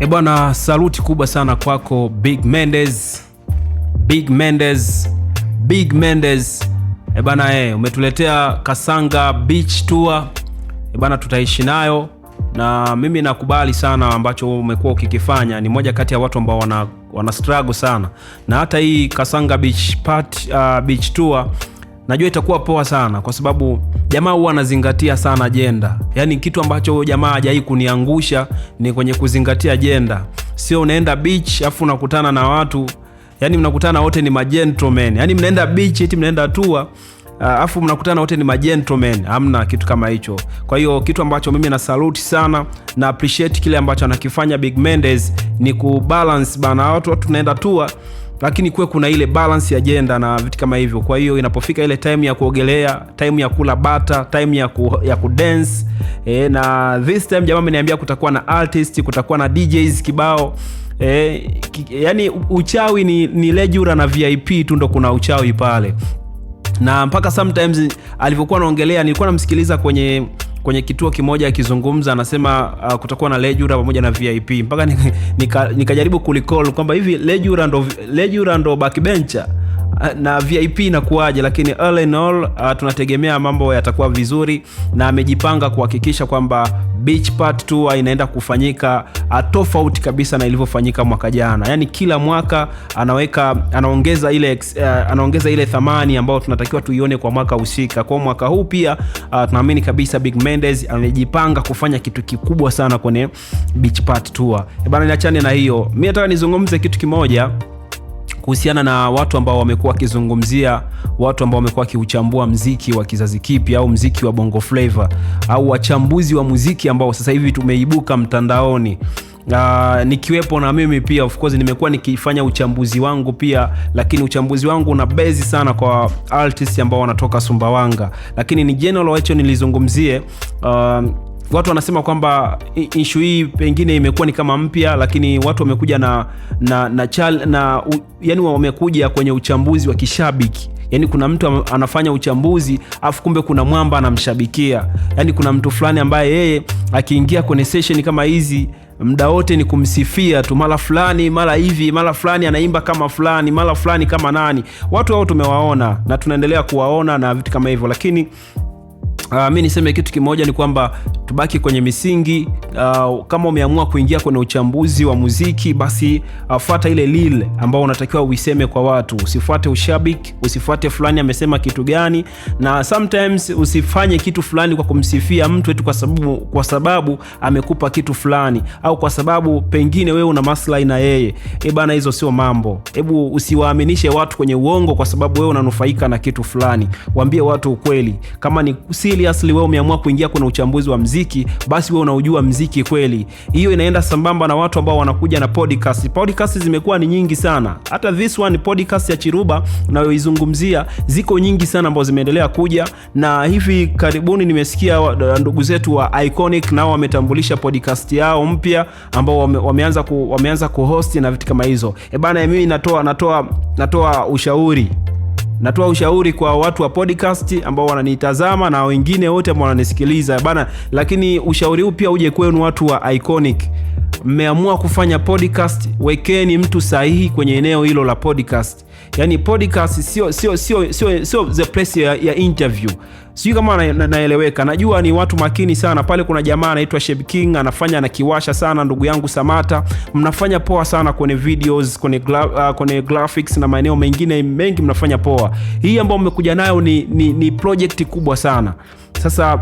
E bwana, saluti kubwa sana kwako Big Mendez, Big Mendez, Big Mendez. E bwana, umetuletea Kasanga Beach Tour. E bwana, tutaishi nayo na mimi nakubali sana ambacho umekuwa ukikifanya. Ni moja kati ya watu ambao wana struggle sana, na hata hii Kasanga Beach Part, Beach Tour najua itakuwa poa sana kwa sababu jamaa huwa anazingatia sana jenda. Yaani kitu ambacho huyo jamaa hajawahi kuniangusha ni kwenye kuzingatia jenda. Sio unaenda beach afu unakutana na watu, yaani mnakutana wote ni magentlemen. Yaani mnaenda beach eti mnaenda tour afu mnakutana wote ni magentlemen. Hamna kitu kama hicho. Kwa hiyo kitu ambacho mimi na salute sana na appreciate kile ambacho anakifanya Big Mendez ni kubalance bana, watu tunaenda tour lakini kuwe kuna ile balance ya jenda na vitu kama hivyo. Kwa hiyo inapofika ile time ya kuogelea, time ya kula bata, time ya kudance na this time jamaa ameniambia kutakuwa na artist, kutakuwa na DJs kibao. Yani uchawi ni Lejura na VIP tu ndo kuna uchawi pale, na mpaka sometimes alivyokuwa anaongelea nilikuwa namsikiliza kwenye kituo kimoja akizungumza, anasema kutakuwa na Lejura pamoja na VIP mpaka nikajaribu kurecall kwamba hivi Lejura ndo backbencher na VIP inakuwaje? Lakini all in all, tunategemea mambo yatakuwa vizuri, na amejipanga kuhakikisha kwamba Beach Part Tour inaenda kufanyika tofauti kabisa na ilivyofanyika mwaka jana. Yaani kila mwaka anaweka anaongeza ile thamani ambayo tunatakiwa tuione kwa mwaka husika. Kwa mwaka huu pia tunaamini kabisa Big Mendez amejipanga kufanya kitu kikubwa sana kwenye Beach Part Tour. Bana, niachane na hiyo. Mimi nataka nizungumze kitu kimoja kuhusiana na watu ambao wamekuwa wakizungumzia, watu ambao wamekuwa wakiuchambua mziki wa kizazi kipya au mziki wa Bongo Flava au wachambuzi wa muziki ambao sasa hivi tumeibuka mtandaoni. Nikiwepo na mimi pia, of course nimekuwa nikifanya uchambuzi wangu pia, lakini uchambuzi wangu una base sana kwa artists ambao wanatoka Sumbawanga, lakini ni general hicho nilizungumzie. Watu wanasema kwamba issue hii pengine imekuwa ni kama mpya, lakini watu wamekuja na yani wamekuja kwenye uchambuzi wa kishabiki. Yani kuna mtu anafanya uchambuzi afu kumbe kuna mwamba anamshabikia. Yani kuna mtu fulani ambaye yeye akiingia kwenye session kama hizi muda wote ni kumsifia tu, mara fulani, mara hivi, mara fulani anaimba kama fulani, mara fulani kama nani. Watu hao tumewaona na tunaendelea kuwaona na vitu kama hivyo, lakini mi niseme kitu kimoja ni kwamba tubaki kwenye misingi. Kama umeamua kuingia kwenye uchambuzi wa muziki, basi fuata ile lile ambao unatakiwa uiseme kwa watu. Usifuate ushabiki, usifuate fulani amesema kitu gani, na sometimes usifanye kitu fulani kwa kumsifia mtu eti kwa sababu amekupa kitu fulani au kwa sababu pengine wewe una maslahi na yeye. E bana, hizo sio mambo. Hebu usiwaaminishe watu kwenye uongo kwa sababu wewe unanufaika na kitu fulani. Waambie watu ukweli. Kama ni seriously wewe umeamua kuingia kwenye uchambuzi wa mziki, basi wewe unaujua mziki kweli. Hiyo inaenda sambamba na watu ambao wanakuja na podcast. Podcast zimekuwa ni nyingi sana. Hata this one podcast ya Chiruba nayoizungumzia, ziko nyingi sana ambazo zimeendelea kuja, na hivi karibuni nimesikia ndugu zetu wa Iconic nao wametambulisha podcast yao mpya ambao wameanza kuhost na vitu kama hizo. E bana, mimi natoa ushauri kwa watu wa podcast ambao wananitazama na wengine wote ambao wananisikiliza bana, lakini ushauri huu pia uje kwenu watu wa Iconic. Mmeamua kufanya podcast, wekeni mtu sahihi kwenye eneo hilo la podcast. Yani podcast sio the place ya interview. Sijui kama naeleweka. Najua ni watu makini sana pale. Kuna jamaa anaitwa Sheb King anafanya anakiwasha sana, ndugu yangu Samata, mnafanya poa sana kwenye videos, kwenye graphics na maeneo mengine mengi mnafanya poa. Hii ambayo mmekuja nayo ni project kubwa sana. Sasa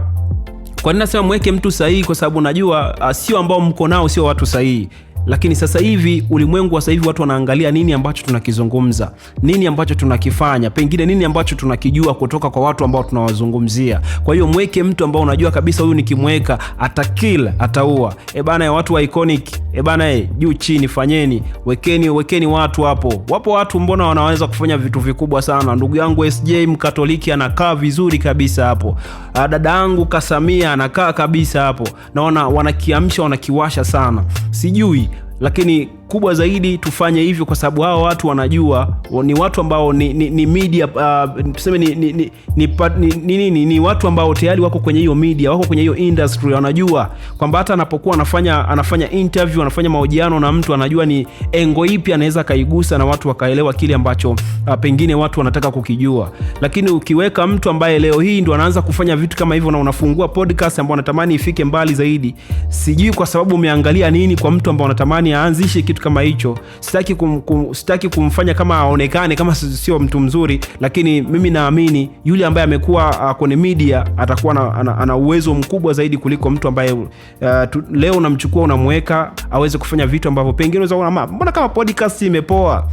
kwa nini nasema mweke mtu sahihi? Kwa sababu najua sio ambao mko nao sio watu sahihi, lakini sasa hivi ulimwengu wa sasa hivi watu wanaangalia nini ambacho tunakizungumza, nini ambacho tunakifanya, pengine nini ambacho tunakijua kutoka kwa watu ambao tunawazungumzia. Kwa hiyo mweke mtu ambao unajua kabisa huyu nikimweka atakill, ataua. E bana, watu wa Iconic, e bana, juu chini fanyeni, wekeni wekeni watu hapo. Wapo watu mbona wanaweza kufanya vitu vikubwa sana. Ndugu yangu SJ Mkatoliki anakaa vizuri kabisa hapo. Dada yangu Kasamia anakaa kabisa hapo, naona wanakiamsha, wanakiwasha sana, sijui lakini Kubwa zaidi tufanye hivyo kwa sababu hawa watu wanajua, ni watu ambao ni media, tuseme ni watu ambao tayari wako kwenye hiyo media, wako kwenye hiyo industry, wanajua kwamba hata anapokuwa anafanya interview, anafanya mahojiano na mtu, anajua ni angle ipi anaweza kaigusa na watu wakaelewa kile ambacho pengine watu wanataka kukijua. Lakini ukiweka mtu ambaye leo hii ndo anaanza kufanya vitu kama hivyo na unafungua podcast ambayo unatamani ifike mbali zaidi, sijui kwa sababu umeangalia nini kwa mtu ambaye unatamani aanzishe kitu kama hicho. Sitaki kumfanya kama aonekane kama sio mtu mzuri, lakini mimi naamini yule ambaye amekuwa kwenye media atakuwa ana uwezo mkubwa zaidi kuliko mtu ambaye leo unamchukua unamweka aweze kufanya vitu ambavyo pengine unaweza kuona mbona kama podcast imepoa,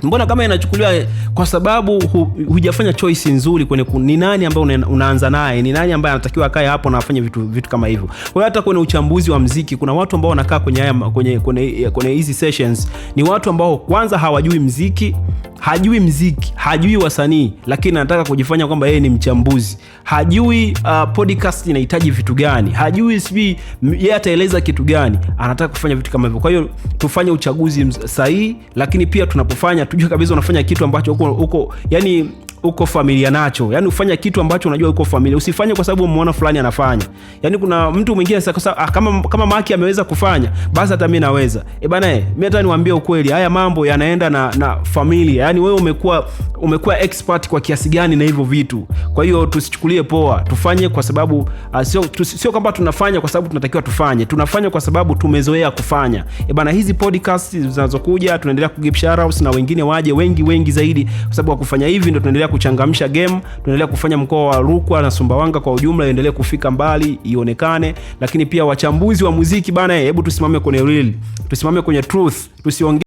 mbona kama inachukuliwa, kwa sababu hujafanya choice nzuri kwenye ni nani ambaye unaanza naye, ni nani ambaye anatakiwa akae hapo na afanye vitu kama hivyo. Kwa hiyo hata kwenye uchambuzi wa mziki kuna watu ambao wanakaa kwenye haya, kwenye kwenye kwenye hizi sessions, ni watu ambao kwanza hawajui mziki, hajui mziki, hajui wasanii, lakini anataka kujifanya kwamba yeye ni mchambuzi. Hajui podcast inahitaji vitu gani, hajui sijui yeye ataeleza kitu gani, anataka kufanya vitu kama hivyo. Kwa hiyo tufanye uchaguzi sahihi, lakini pia tunapofanya tujue kabisa unafanya kitu ambacho uko yani uko familiar nacho, yani ufanya kitu ambacho unajua uko familiar. Usifanye kwa sababu umeona fulani anafanya. Yani kuna mtu mwingine sasa, kama Maki ameweza kufanya, basi hata mimi naweza. Bana, mimi hata niwaambie ukweli, haya mambo yanaenda na familia. Yani wewe umekuwa expert kwa kiasi gani na hivyo vitu. Kwa hiyo tusichukulie poa, tufanye kwa sababu sio kwamba tunafanya kwa sababu tunatakiwa tufanye, tunafanya kwa sababu tumezoea kufanya. Bana, hizi podcast zinazokuja tunaendelea kugive shoutouts na wengine waje wengi wengi zaidi, kwa sababu kwa kufanya hivi ndio tunaendelea kuchangamsha game, tunaendelea kufanya mkoa wa Rukwa na Sumbawanga kwa ujumla iendelee kufika mbali, ionekane. Lakini pia wachambuzi wa muziki bana, hebu tusimame kwenye real, tusimame kwenye truth, tusiongee